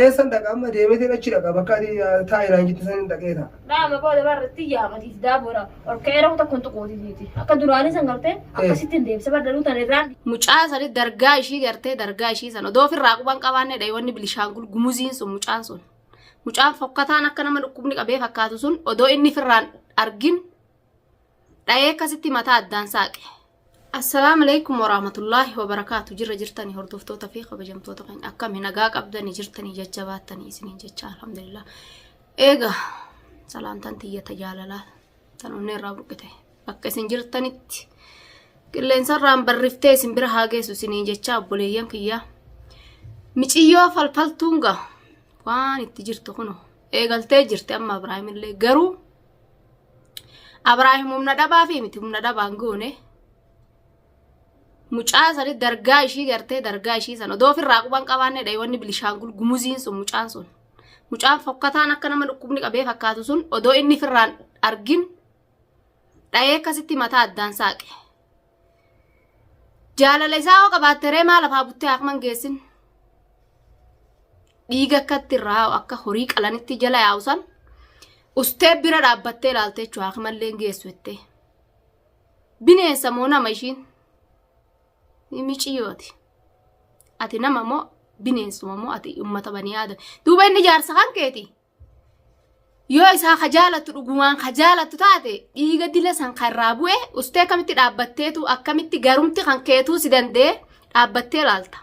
Eessan dhaqa amma deemeetiin achi dhaqa bakka ati taa'i naan jette sanin dhaqee ta'a. Dhaama booda barra itti yaamatiif daaboodha. Ol ka'ee rafu tokko hin tuquutiiti. Akka duraanii san gartee akkasitti hin deebisa bardaluu tan irraan. Mucaa sani dargaa ishii gartee dargaa ishii san odoo ofirraa quban qabaanne dha wanni Bilishaangul Gumuziin sun mucaan sun. Mucaan fokkataan akka nama dhukkubni qabee fakkaatu sun odoo inni firraan argin dhayee akkasitti mataa addaan saaqe. Assalaamu alaikum warahmatullaahi wabarakaatu jirra jirtanii hordoftoota fi kabajamtoota keenya akkami nagaa qabdanii jirtanii jajjabaattanii isiniin jecha alhamdulillah. Eega salaamtaan tiyyata jaalalaa tan onnee irraa burqite bakka isin jirtanitti qilleensarraan barriftee isin bira haa geessu isiniin jecha obboleeyyan kiyyaa. Miciyyoo falfaltuun gaa waan itti jirtu kuno eegaltee jirti amma Abrahaamillee garuu Abraahim humna dhabaa fi miti humna dhabaan goone. Mucaa sani dargaa ishii gartee dargaa ishii san odoo ofirraa quban qabaanne dha wanni Bilishaangul Gumuziin sun mucaan sun. Mucaan fokkataan akka nama dhukkubni qabee fakkaatu sun odoo inni firraan argin dhayee akkasitti mataa addaan saaqe. Jaalala isaa hoo qabaatte ree maa lafaa buttee haakman geessin? Dhiiga akkatti irraa yaa'u akka horii qalanitti jala yaa'u san ustee bira dhaabbattee ilaalte jechuudha haakimallee hin geessu jettee. Bineensa moo nama ishiin? Ni miciyyooti. Ati nama moo bineensuma moo ati uummata banii aadam. Duuba inni jaarsa kan keeti. Yoo isaa ka jaalattu dhugumaan ka jaalattu taate dhiiga dila san kan irraa bu'e ustee akkamitti dhaabbatteetu akkamitti garumti kan keetuu si danda'e dhaabbattee laalta.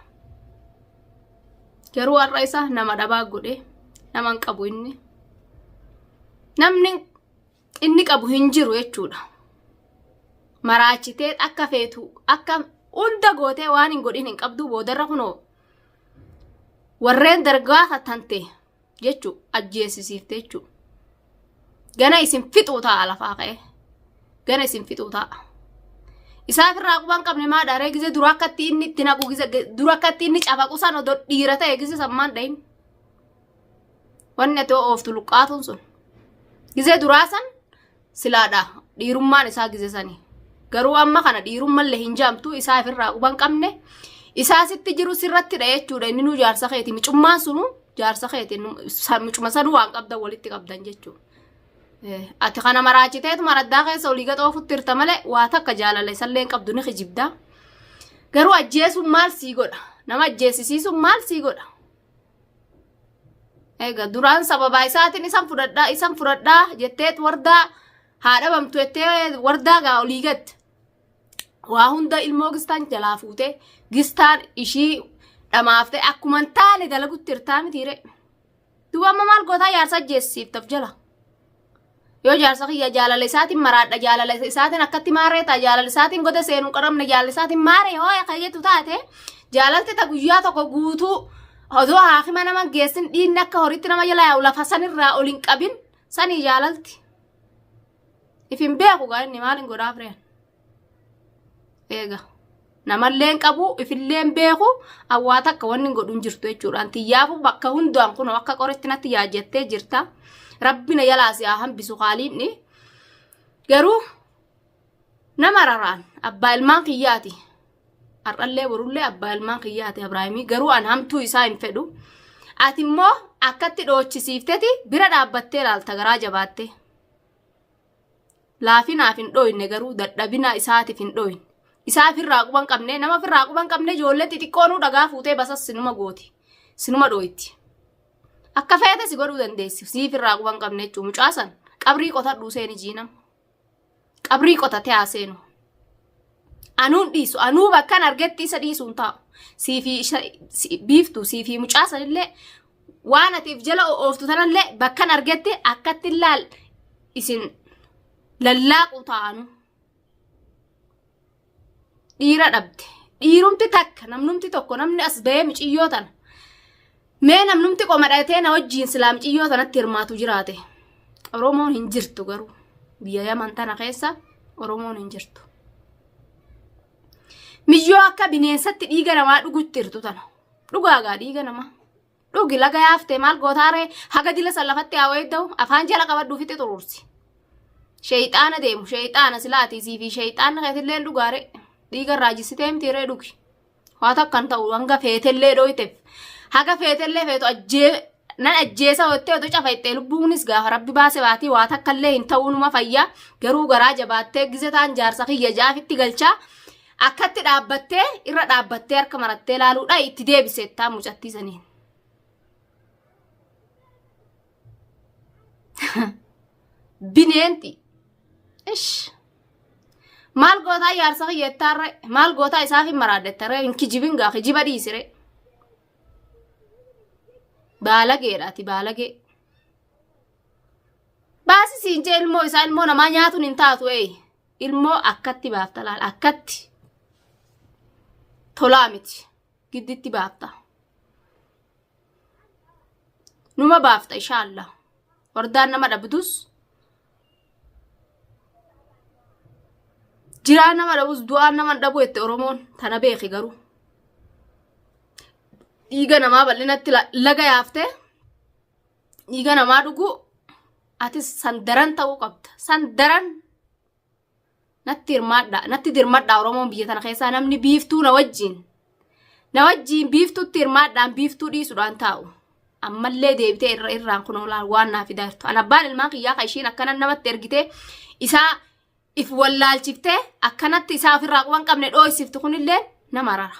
Garuu har'a isa nama dhabaa godhe nama hin qabu inni. Namni inni qabu hin jiru jechuudha. Maraachitee akka feetu akka hunda gootee waan hin godhin hin qabdu boodarra kunoo warreen dargaa tante jechu ajjeesisiifte jechu. Gana isin fixuu taa'a lafaa ka'e. Gana isin fixuu taa'a. Isaaf irraa quban qabne maa dhaaree gize dura akkatti inni itti naqu gize dura akkatti inni cafaqu san odoo dhiira ta'e gize sammaan dhahin. Wanni ati ooftu luqqaatuun sun. Gizee duraa san silaadha dhiirummaan isaa gize sani. Garuu amma kana dhiirummallee hin jaamtu isaa ifirraa quban qabne isaa sitti jiru sirratti dha jechuudha inni nuu jaarsa keeti micummaan sunu jaarsa keeti micuma sanuu waan qabdan walitti qabdan jechuudha. Ati kana maraachiteetu maraddaa keessa olii gad oofutti hirta malee waa takka jaalala isallee hin qabdu ni kijibda. Garuu ajjeesuun maal sii godha? Nama ajjeesisiisuun maal sii godha? Egaa duraan sababaa isaatiin isan fudhadhaa isan fudhadhaa jetteet wardaa haa dhabamtu jettee wardaa gaa olii gad waa hunda ilmoo gistaan jalaa fuutee gistaan ishii dhamaaftee akkuma hin taane dalagutti hirtaa mitiire. Duuba amma maal gootaa jaarsa ajjeessiiftaf jala. Yoo jaarsa kiyya jaalala isaatiin maraadha jaalala isaatiin akkatti maaree ta'a jaalala isaatiin goda seenuu qaramne jaalala isaatiin maaree hoo akka jettu taate jaalalti ta guyyaa tokko guutuu odoo haakima nama geessin dhiinni akka horiitti nama jala yaa'u lafa sanirraa ol hin qabin sanii jaalalti. If hin beeku gaa inni maal hin godhaaf reen. Eega. Namallee hin qabu, ifillee hin beeku, awwaa takka wanni hin godhu hin jirtu jechuudha. Antiyyaafu bakka hundaan kun akka qoritti natti yaajjattee jirta. Rabbi na jalaa si haa hambisu haaliinni. Garuu nama raraan abbaa ilmaan kiyyaati. Har'allee borullee abbaa ilmaan kiyyaati Abrahaamii garuu an hamtuu isaa hin fedhu. Ati immoo akkatti dhoochisiifteti bira dhaabbattee ilaalta garaa jabaattee. Laafinaaf hin dhooyne garuu dadhabina isaatiif hin dhooyne. Isaa ofirraa quban qabne nama ofirraa quban qabne ijoollee xixiqqoonuu dhagaa fuutee basas sinuma gooti. Sinuma dhooyti. Akka feete si godhuu dandeessi. Siif irraa quban qabne jechuun mucaa san qabrii qotadhuu seeni jiinam. Qabrii qotatee haa seenu. Anuun dhiisu anuu bakkan argetti isa dhiisuun taa'u. Siifii isa biiftu siifii mucaa sanillee waan ati if jala ooftu tanallee bakkan argetti akkatti laal isin lallaaqu taa'anu. Dhiira dhabde. Dhiirumti takka namnumti tokko namni as bahee miciyyoo tana. Mee namnumti qoma dhatee na wajjiin silaa miciyyoo tanatti hirmaatu jiraate. Oromoon hin jirtu garuu. Biyya Yaman tana keessa Oromoon hin jirtu. Miyyoo akka bineensatti dhiiga namaa dhugutti jirtu tana. Dhugaagaa dhiiga namaa. Dhugi laga yaaftee maal gootaaree haga dila san lafatti haa weedda'u afaan jala qabadhuu fixe xuruursi. Sheeyxaana deemu sheeyxaana silaatii sii fi sheeyxaanni keetillee dhugaare dhiiga irraa jissitee mitiiree dhugi. Waa takka hin ta'u hanga feetellee dhooyteef. Haga feetellee feetu ajjee nan ajjeesa jettee otoo cafayxee lubbuunis gaafa rabbi baase baatii waa takkallee hin ta'uu numa fayya garuu garaa jabaattee gize taan jaarsa kiyya jaafitti galchaa akkatti dhaabbattee irra dhaabbattee harka marattee laaluudha itti deebiseettaa mucattii saniin. Bineenti. Ish. Maal gootaa jaarsa kiyya jettaarre maal gootaa isaaf hin maraaddettare hin kijibin gaa kijiba dhiisire. Baalageedha ati baalagee. Baasi siin jee ilmoo isaa ilmoo namaa nyaatuun hin taatu ee. Ilmoo akkatti baafta laal akkatti. Tolaa miti gidditti baafta. Numa baafta inshaalla. Wardaan nama dhabdus jiraa nama dhabus du'aan nama hin dhabu jette Oromoon tana beeki garuu. Dhiiga namaa bal'inatti laga yaaftee dhiiga namaa dhuguu atis san daran ta'uu qabda. San daran natti hirmaadhaa natti dirmadhaa Oromoon biyya tana keessaa namni biiftuu na wajjiin na wajjiin biiftuutti hirmaadhaan biiftuu dhiisuudhaan taa'u. Ammallee deebitee irra irraan kun olaan waan naa fidaa jirtu. An abbaan ilmaan kiyyaa kan ishiin akkana namatti ergitee isaa if wallaalchiftee akkanatti isaa ofirraa quban qabne dhooysiftu kunillee nama rara.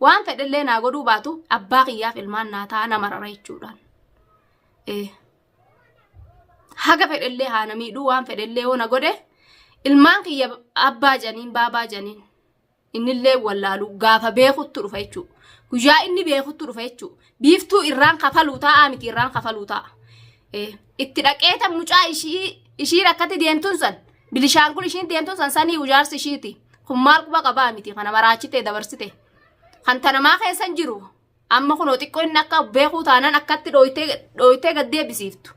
Waan fedhellee naa godhuu baatu abbaa kiyyaaf ilmaan naa ta'a nama rara jechuudhaan. Ee. Haga fedhellee haa na miidhuu waan fedhellee yoo na godhe ilmaan kiyya abbaa janiin baabaa janiin innillee wallaalu gaafa beekuttu dhufa jechuudha. Guyyaa inni beekuttu dhufa jechuudha. Biiftuu irraan kafaluu taa'aa miti irraan kafaluu taa'a. Itti dhaqeeta mucaa ishii ishiin akkatti deemtuun san bilishaangul ishiin deemtuun san sanii ujaarsi ishiiti. Kun maal quba qabaa miti kana maraachite dabarsite. Kan tanamaa keessa hin jiru. Amma kunoo xiqqoo inni akka beekuu taanaan akkatti dhooytee gad deebisiiftu.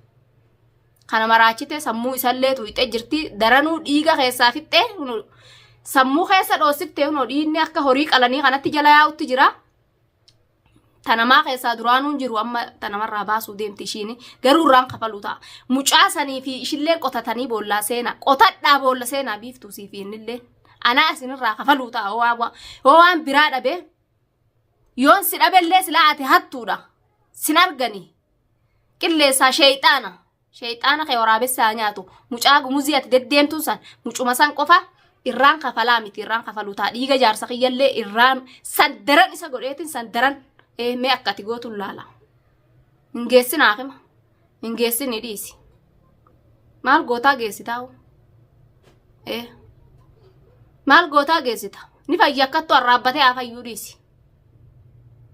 Kana maraachite sammuu isallee tuqxee jirti. Daranuu dhiiga keessaa fixxee sammuu keessa dhoosiftee kunoo dhiigni akka horii qalanii kanatti jala yaa'utti jira. Tanamaa keessaa duraanuu hin jiru amma tanamarraa baasuu deemti ishiin garuu irraan kafaluu ta'a. Mucaa sanii fi ishillee qotatanii boollaa seenaa qotadhaa boolla seenaa biiftuu sii fi innillee anaa isinirraa kafaluu ta'a hoo waan biraa dhabee Yoon si dhabellee silaa ati hattuudha. Sin argani. Qilleessaa sheeyxaana. Sheeyxaana kee waraabessi haa nyaatu. Mucaa gumuzii ati deddeemtuun san mucuma san qofa irraan kafalaa miti irraan kafaluu ta'a. Dhiiga jaarsa kiyyallee irraan san daran isa godheetiin san daran mee akka ati gootuun laala. Hin geessin haakima. Hin geessin ni dhiisi. Maal gootaa geessitaa hoo? Ee. Maal gootaa geessita? Ni fayya akkattu arraabbatee haa fayyuu dhiisi.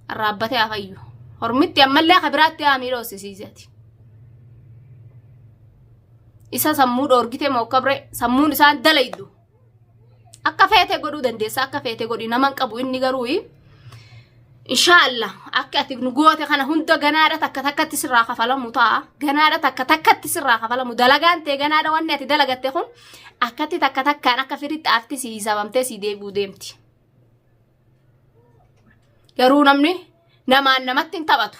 Arraabbatee haa fayyu. Hormitti ammallee akka biraatti haa miidha hossisiisi ati. Isa sammuu dhoorgitee moo akka biree sammuun isaan dalaydu. Akka feete godhuu dandeessa akka feete godhi nama hin qabu inni garuu inshaallah akka ati nu goote kana hunda ganaadha takka takkatti sirraa kafalamu ta'a ganaadha takka takkatti sirraa kafalamu dalagaan tee ganaadha wanni ati dalagatte kun akkatti takka takkaan akka firitti aafti si hisabamtee si deebi'uu deemti. Garuu namni namaan namatti hin taphatu.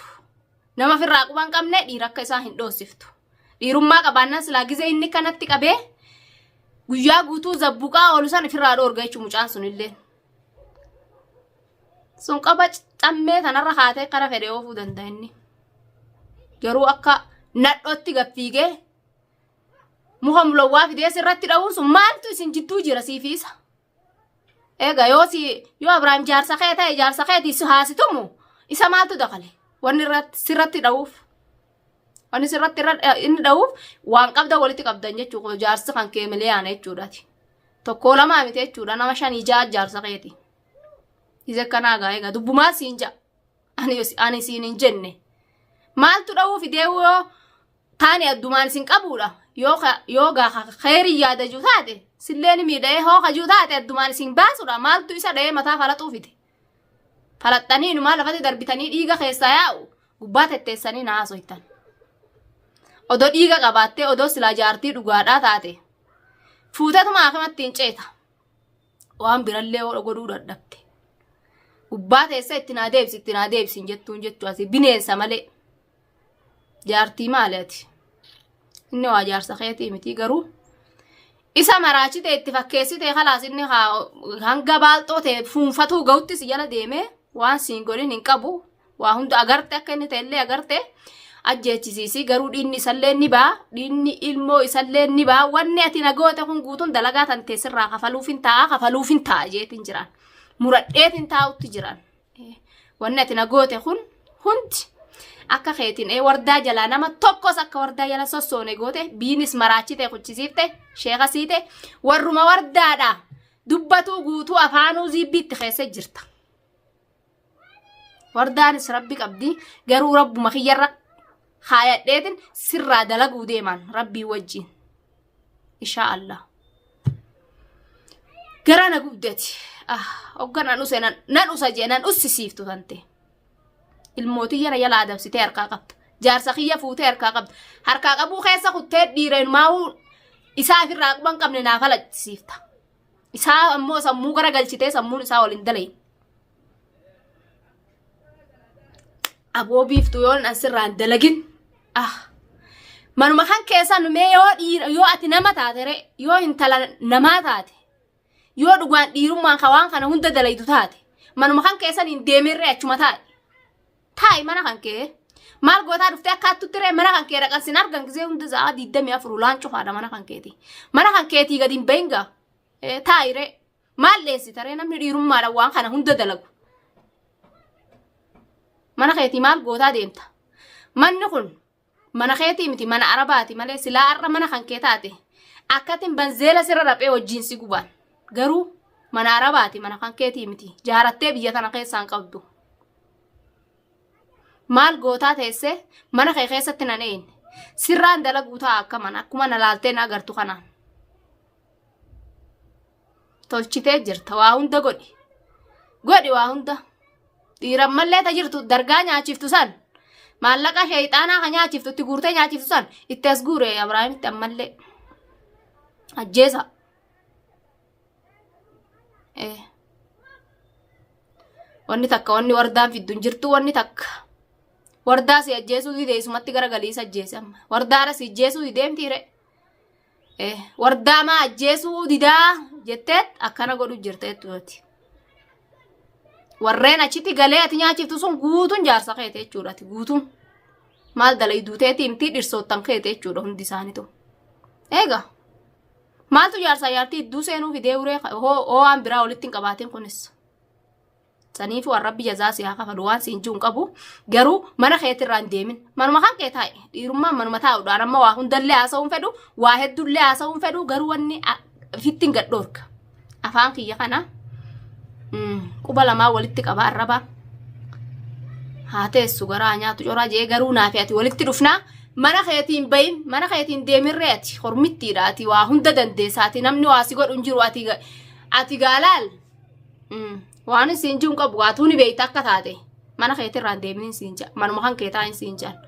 Nama ofirraa quba hin qabne dhiira akka isaa hin dhoosiftu. Dhiirummaa qabaannaan silaa gizee inni kanatti qabee guyyaa guutuu zabbuqaa oolu san ofirraa dhoorga jechuun mucaan sun illee. Sun qaba cammee tanarra kaatee kara fedhe oofuu danda'a inni. Garuu akka nadhootti gaffiigee muka mulawwaa fidee sirratti dha'uun sun maaltu isin jidduu jira siifi isa. Egaa yoo si yoo Abrahaam jaarsa kee ta'e jaarsa keetii si haasitumu isa maaltu dakale wanni irratti sirratti dha'uuf wanni sirratti irra inni dha'uuf waan qabda walitti qabdan jechuudha jaarsi kan kee miliyaana jechuudhaati. Tokkoo lamaa miti jechuudha nama shanii ja'a jaarsa keeti. Isa akkanaa gaa egaa dubbumaa siin ja'a. Ani siin hin jenne. Maaltu dha'uu fidee yoo taani addumaan isin qabuudha. Yoo yoo gaa kheyrii yaada jiru taate sillee ni miidha'ee hoo kajuu taate addumaan isin baasuudha. Maaltu isa dha'ee mataa falaxuu fide. Falaxxanii inumaa lafatti darbitanii dhiiga keessaa yaa'u gubbaa tetteessanii na haasoytan. Odoo dhiiga qabaattee odoo silaa jaartii dhugaadhaa taate fuutetuma akimatti hin ceeta. Waan birallee godhuu dadhabde. Gubbaa teessee itti naa deebisi itti naa deebisi hin jettuun jechuu asii bineensa malee. Jaartii maali ati? Inni waa jaarsa keetii miti garuu isa maraachite itti fakkeessite kalaas inni hanga baalxoo ta'e fuunfatuu ga'utti si jala deemee waan siin godhin hin qabu. Waa hunda agarte akka inni ta'ellee agarte ajjeechisiisi garuu dhiinni isallee ni ba'a dhiinni ilmoo isallee ni ba'a wanni ati na goote kun guutuun dalagaa tan teessirraa kafaluuf hin ta'a kafaluuf hin ta'a jeetiin jiraan muradheetiin taa'utti jiraan wanni ati na goote kun hundi akka keetiin ee wardaa jalaa nama tokkos akka wardaa jala sossoone goote biinis maraachite kuchisiifte sheeka siite warruma wardaadha dubbatuu guutuu afaanuu ziibbiitti keessa jirta. Wardaanis rabbi qabdi garuu rabbuma kiyyarra kaayadheetin sirraa dalaguu deemaan rabbii wajjin. Ishaa Allah. Garaa na gubdati. Ah, hogga nan use nan nan usa jee nan ussisiiftu tante. Ilmootii yana jala adamsitee harkaa qabda. Jaarsa kiyya fuutee harkaa qabda. Harkaa qabuu keessa kuttee dhiira ilmaahuu isaa ofirraa quba hin qabne naa falachisiifta. Isaa ammoo sammuu gara galchitee sammuun isaa waliin dalayin. Aboo biiftuu yoon an sirraan dalagin. Ah. Manuma kan keessa nu mee yoo dhiira yoo ati nama taate ree yoo intala namaa taate yoo dhugaan dhiirummaan ka waan kana hunda dalaydu taate manuma kan keessan hin deemin ree achuma taa'e. Taa'i mana kan kee. Maal gootaa dhuftee akka hattutti ree mana kan kee dhaqan sin argan gisee hunda sa'aa 24 ulaan cufaadha mana kan keeti. Mana kan keetii gadi hin bahin gaa. Taa'i ree. Maal dheessita ree namni dhiirummaadhaan waan kana hunda dalagu. Mana keetii maal gootaa deemta? Manni kun mana keetii miti mana arabaati malee silaa har'a mana kan kee taate akkatiin banzeela sirra raphee wajjin si gubaan. Garuu mana arabaati mana kan keetii miti jaarattee biyya tana keessaan qabdu. Maal gootaa teessee mana kee keessatti nan eeyne. Sirraan dalaguu ta'a akka mana akkuma na laaltee na agartu kanaan. Tolchitee jirta waa hunda godhi. Godhi waa hunda. Dhiiran mallee ta jirtu dargaa nyaachiftu san. Maallaqa sheeyxaanaa ka nyaachiftu itti guurtee nyaachiftu san itti as guure Abrahaamitti ammallee. Ajjeesa. Eh. Wanni takka wanni wardaan fiddu hin jirtu wanni takka. Wardaa si ajjeesuu dide isumatti gara galiisa ajjeese amma. Wardaadha si ajjeesuu dideemti ree. Eh, wardaa maa ajjeesuu didaa jetteet akkana godhu jirta jechuudha. Warreen achitti galee ati nyaachiftu sun guutuun jaarsa keete jechuudha ati guutuun. Maal dalayduu teeti himtii dhirsoottan keete jechuudha hundi isaaniitu. Eega maaltu jaarsaa jaartii idduu seenuu fidee uree hoo waan biraa walitti hin qabaatin kunis. Saniifuu an rabbi jazaa si haa kafalu waan siin jiru hin qabu. Garuu mana keetirraa hin deemin. Manuma kan kee taa'i. Dhiirummaan manuma taa'uudhaan amma waa hundallee haasa'uu hin fedhu. Waa hedduullee haasa'uu hin fedhu. Garuu wanni ofitti hin gadhoorka. Afaan kiyya kana quba lamaa walitti qaba arraba. Haa teessu garaa nyaatu coraa jee garuu naafi ati walitti dhufnaa. Mana keetiin bahin mana keetiin deemirree ati hormittiidha ati waa hunda dandeessa ati namni waa si godhu hin jiru ati ati gaalaal. Waan siin jiru qabu waatuu ni beekta akka taate mana keetirraa hin deeminin siin jaa manuma kan kee taa'in siin jaan.